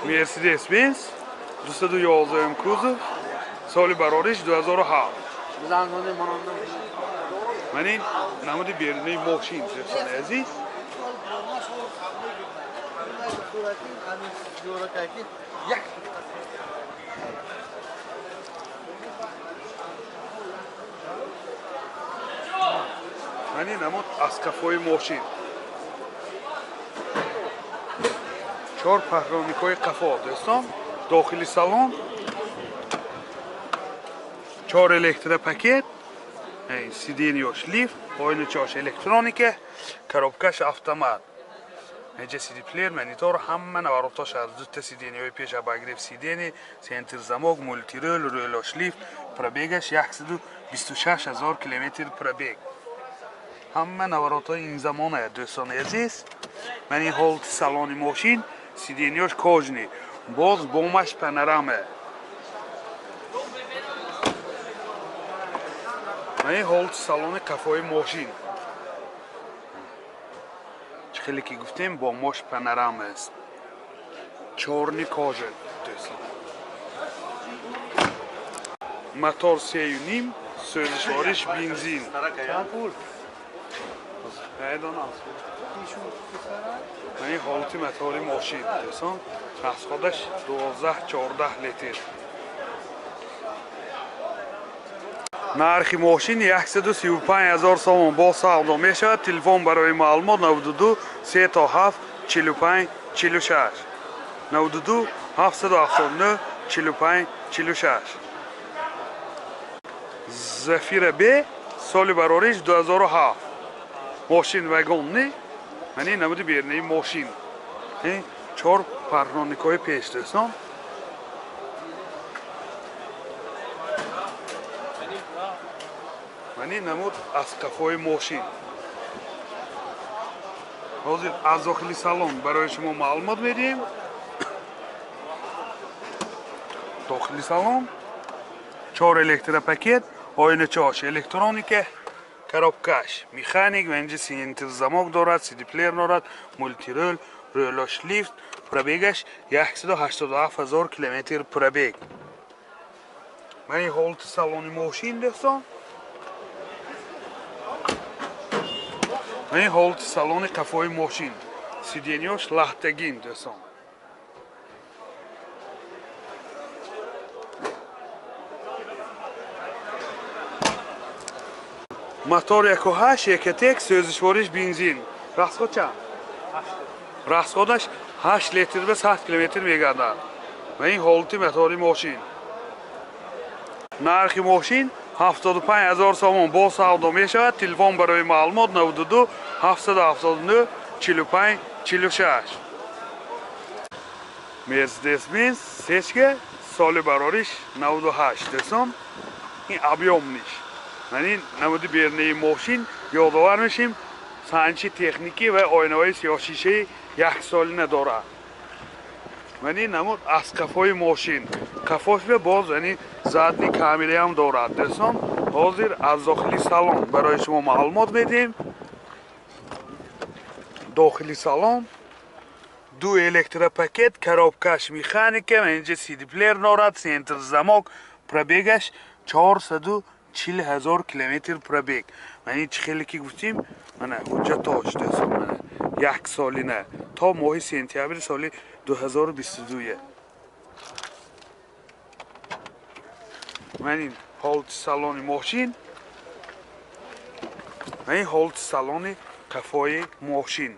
Mercedes-Benz 211 кузов, соли барориш 2007. Ман ин намуди берунаи мошин, дӯстони азиз. Ман ин намуд аз қафои мошин. Чор паҳроникҳои қафо, дӯстон. Дохили салон чор электропакет, сиденьёш лифт, оиначаош электроника, коробкаш автомат. Инҷа CD-плеер, монитор, ҳама наворотош аз дута сиденьёи пеш, обогрев сиденье, центр замок, мультирул, рӯлош лифт, пробегаш 126 000 километр пробег. Ҳама наворотҳои ин замона, дӯстони азиз. Ман ин ҳолати салони мошин, сиденьёш кожаный, боз бомаш панорама. Ман ин ҳолати салони қафои мошин. Чӣ хеле ки гуфтем, бомош панорама аст. Чёрный кожа, дӯстон. Мотор 3,5, сӯзишвориш бензин. Ман ин ҳолати мотори мошин, дӯстон. Расходаш 12-14 литр. Нархи мошин 135 000 сомон бо савдо мешавад. Телефон барои маълумот 92 37 45 46 92 779 45 46. Зафира Б, соли барориш 2007. Мошин вагонни. Ман ин намуди берунаи мошин. Чор парноникҳои пеш, дӯстон. Ман ин намуд аз қафои мошин. Ҳозир аз дохили салон барои шумо маълумот медиҳем. Дохили салон чор электропакет, оиначаош электроника, коробкаш механик, ва инҷа центр замок дорад, CD-плеер дорад, мультирул, рӯлош лифт, пробегаш 187 000 километр пробег. Ман ин ҳолати салони мошин, дӯстон. Ман ин ҳолати салони қафои мошин. Сиденьёш лаҳтагин, дӯстон. Мотор 1.8 Ecotec, сӯзишвориш бензин. Расход чанд? Расходаш 8 литр ба 100 километр мегардад. Ва ин ҳолати мотори мошин. Нархи мошин 75 000 сомон бо савдо мешавад. Телефон барои маълумот 92 779 45 46. Mercedes-Benz сечка, соли барориш 98, дӯстон. Ин объёмниш. Ман ин намуди берунаи мошин ёдовар мешим, санҷиши техникӣ ва оинаҳои сиёҳшишаи яксолина дорад. Ман ин намуд аз қафои мошин. Қафош ва боз яъне задний камераам дорад, дӯстон. Ҳозир аз дохили салон барои шумо маълумот медиҳем. Дохили салон ду электропакет, коробкаш механика, инҷа CD-плеер дорад, центр замок, пробегаш 440 000 километр пробег. Ман ин чӣ хеле ки гуфтем, мана ҳуҷҷатош, дӯстон, мана як солина то моҳи сентябри соли 2022. Ман ин ҳолати салони мошин, ман ин ҳолати салони қафои мошин.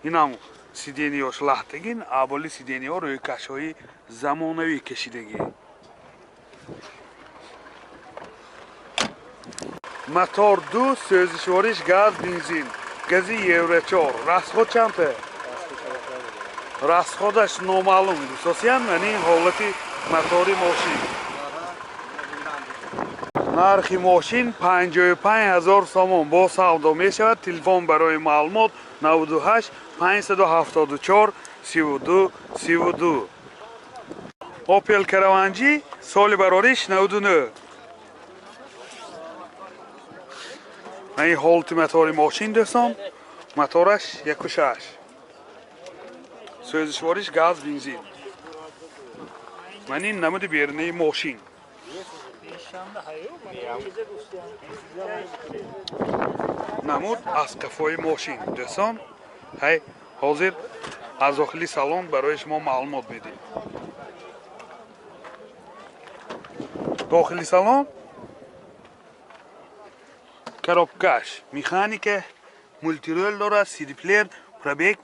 Инам сиденьёш лаҳтагин, аболи сиденьё рӯйкашҳои замонавӣ кашидагӣ. Мотор 2, сӯзишвориш газ, бензин. Гази Евро 4. Расход чанд? Расходаш номаълум. Хусусан ман ин ҳолати мотори мошин. Нархи мошин 55 000 сомон бо савдо мешавад. Телефон барои маълумот 98 574 32 32. Opel Caravan G, соли барориш 99. Ман ин ҳолати мотори мошин, дӯстон. Мотораш 1.6. Сӯзишвориш газ, бензин. Ман ин намуди берунаи мошин. Намуд аз қафои мошин. Дӯстон, ҳай ҳозир аз дохили салон барои шумо маълумот медиҳем. Дохили салон коробкаш механика, мультирол дорад, CD-плеер, пробег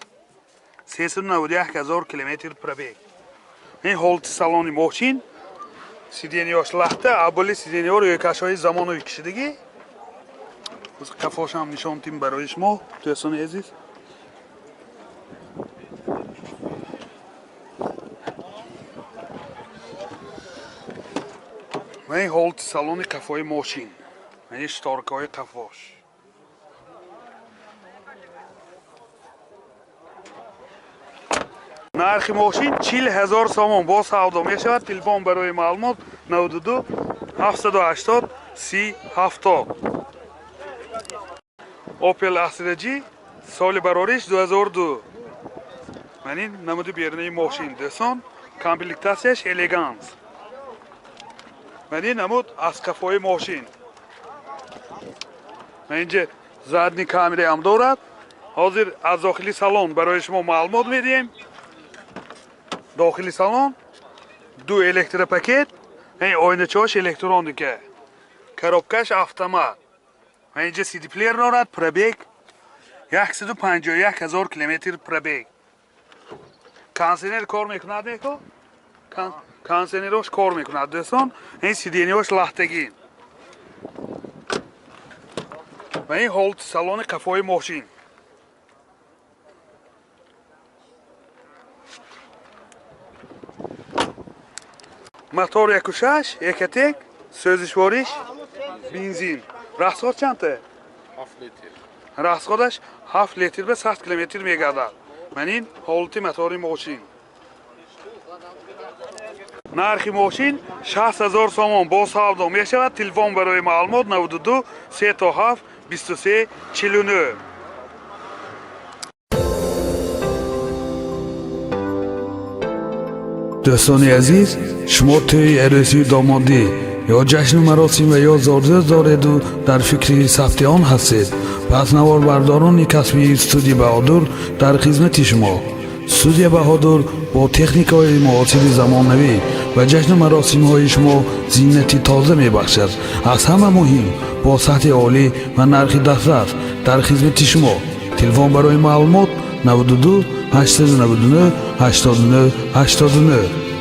391 000 километр пробег. Ин ҳолати салони мошин, сиденьяш лахта, аболи сиденьяҳо рӯйкашҳои замонави кишидагӣ. Қафошам нишон тим барои шумо, дӯстони азиз. Ва ин ҳолати салони қафои мошин, ин шторкаҳои қафош. Нархи мошин 40 000 сомон бо савдо мешавад. Телефон барои маълумот 92 780 30 70. Opel Astra G соли барориш 2002. Ман ин намуди берунаи мошин, дӯстон, комплектатсияш элеганс. Ман ин намуд аз қафои мошин. Ман инҷа задни камераам дорад. Ҳозир аз дохили салон барои шумо маълумот медиҳем. Дохили салон ду электропакет, ин оиначаҳош электроника, коробкаш автомат. Ман инҷа CD-плеер дорад, пробег 151 000 километр пробег. Кондиционер кор мекунад, неко? Кондиционерош кор мекунад, дӯстон. Ин сиденьяҳош лахтагин. Ва ин ҳолати салони қафои мошин. Мотор 1.6, Ecotec, сӯзишвориш бензин. Расход чандта? 7 литр. Расходаш 7 литр ба 100 километр мегардад. Ман ин ҳолати мотори мошин. Нархи мошин 60 000 сомон бо савдо мешавад. Телефон барои маълумот 92 37 23 49. Дӯстони азиз, шумо тӯи арӯсии домодӣ ё ҷашну маросим ва ё зорзӯз дореду дар фикри сабти он ҳастед, пас наворбардорони касбии студия Баҳодур дар хизмати шумо. Студия Баҳодур бо техникаҳои муосири замонавӣ ва ҷашну маросимҳои шумо зинати тоза мебахшад. Аз ҳама муҳим, бо сатҳи олӣ ва нархи дастрас дар хизмати шумо. Телефон барои маълумот 92 899 89 89.